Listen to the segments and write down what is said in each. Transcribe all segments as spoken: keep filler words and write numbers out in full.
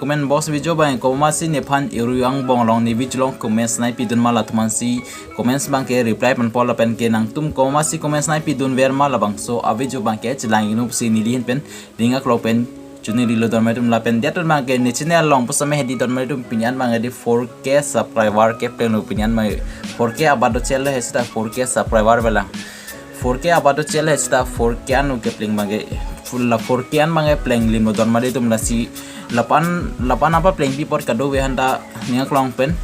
Comment box video abang komatsi nephan irui angbong along ne video along comments nangpidun ma, latum aphansi comments abangke reply ponpo lapen ke nangtum komatsi comments nangpidunver ma labangso a-video abangke chelang inupsi neli ahin pen ning aklong pen choningrilo dormai atum. Lapen det abangke ne channel along pusitame hedi dormai atum pini an abang hedi four K subscriber keplenglo pini an abang, four K abat do chelo he seta four K subscriber belang. Four K abat do chelo he seta four K an kepleng abangke, full la four K an abangke plenglimlo dormai atum. Lasi lapu-an, lapu-an apa plengpi apot kadokave aphanta ning aklong pen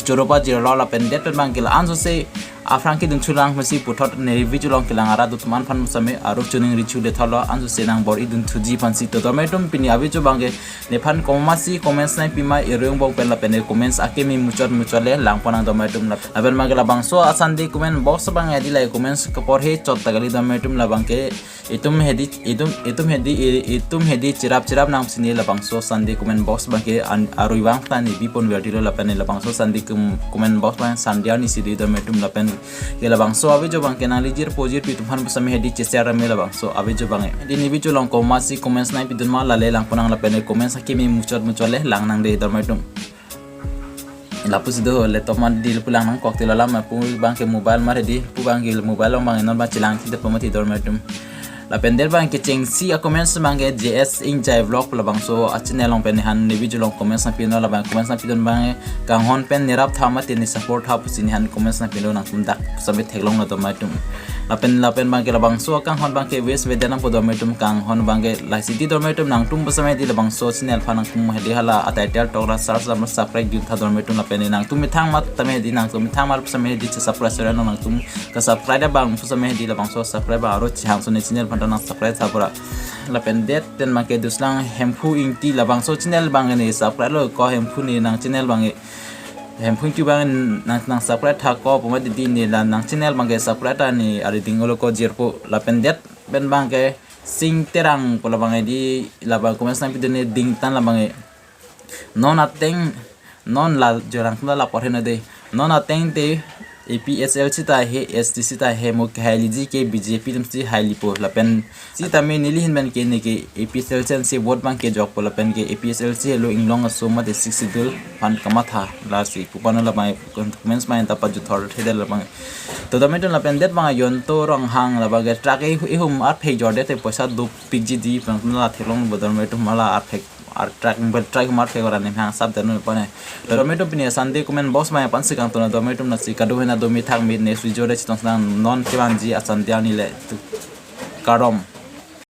choro pajirlo lapen det pen abangke la-an sose aphrang kedun chulang mesi puthot ne video along kelang arat atum aphan pusitame aro choningri chu detlo, an sose nang bor-idun thuji aphansi. To dormai atum pini a-video abangke nephan komatsi comments nangpi ma irui angbong pen lapen ne comments akimi muchot muchot le langpon nang dormai atum lap. Lapen abangke labangso a-Sunday comment box abang hedi la comments kapor he chot ta kali dormai atum, labangke itum hedi, itum, itum hedi, i-, itum hedi cherap cherap nangpisi ne labangso Sunday comment box abangke an arui vang ta ne biponvertilo lapen ne labangso Sunday com-, comment box abang Sunday arni si di dormai atum lapen ke labangso a-video abangke nangli jirpo jirpi atum aphan pusitame hedi che-share me labangso a-video abang. Hedi ne video along komatsi comments nangpidun ma lale langpon nang lapen ne comments akimi muchot muchot le lang nang de dormai atum. Lapusi do laptop ma di lapu lang nangkok ti lalam, lapu abangke mobile ma hedi, lapu abangke mobile along abang non abang chelang ti lapu mati dormai atum. Lapen det abangke chengsi a-comments abangke J S Ingjai Vlog labangso a-channel along pen nephan ne video along comments nangpilo, labang comments nangpidun abangke kanghon pen nerap tha mati ne support tha pusi nephan comments nangpilo, nangtum dak sampai theklonglo dormai atum. Lapen, lapen abangke labangso kanghon abangke West Vedanam pu dormai atum, kanghon abangke la city dormai atum, nangtum pusitame hedi labangso channel aphan nangtum hedi hala a-title tok ra search lam subscribe dun tha dormai atum lapen ne nangtum methang amat tame hedi, nangtum methang amat pusitame hedi che-subscribe sore nang, nangtum ka-subscribe abang pusitame hedi labangso subscribe aro chehangso ne channel aphanta nang subscribe tha pura. Lapen det pen abangke Duslang Hemphu Ingti labangso channel abang ne subscribe lo ko Hemphu ne nang channel abang Hemphu Ingti abang nang, nang subscribe tha ko pu mati di ne la nang channel abangke subscribe ta ne ari ding olo ko jirpo. Lapen det pen abangke Sing Terang pu labang hedi labang comments nangpidun ne dingtan labang e. Non ateng, non la jorang tunda lapor heno de. Non ateng te A P H L C ta he, S T C ta he, mo ke hailiji ke B J P atumsi hailipo lapen sitame neli ahin pen ke ne ke A P H L C ansi vote abangke jokpo lapen ke A P H L C helo inglong aso mate Sixth Schedule aphan kamatha lasi pu pano labang comments abang ta pajuthor thedel labang. To dormai atum lapen det abang Yonto Ronghang labang ke truck ihum arphek jorde te poisa dopikji di abang la theklongpo dormai atum, mala arphek ar truck bel truck ihum arphek ora nemhang sap danu pone. To dormai atum pini Sunday comment box abang aphansi kangton dormai atum, lasi kado hena do methang me ne sujo de chitong sang non kevangji a-Sunday arni le. To kardom.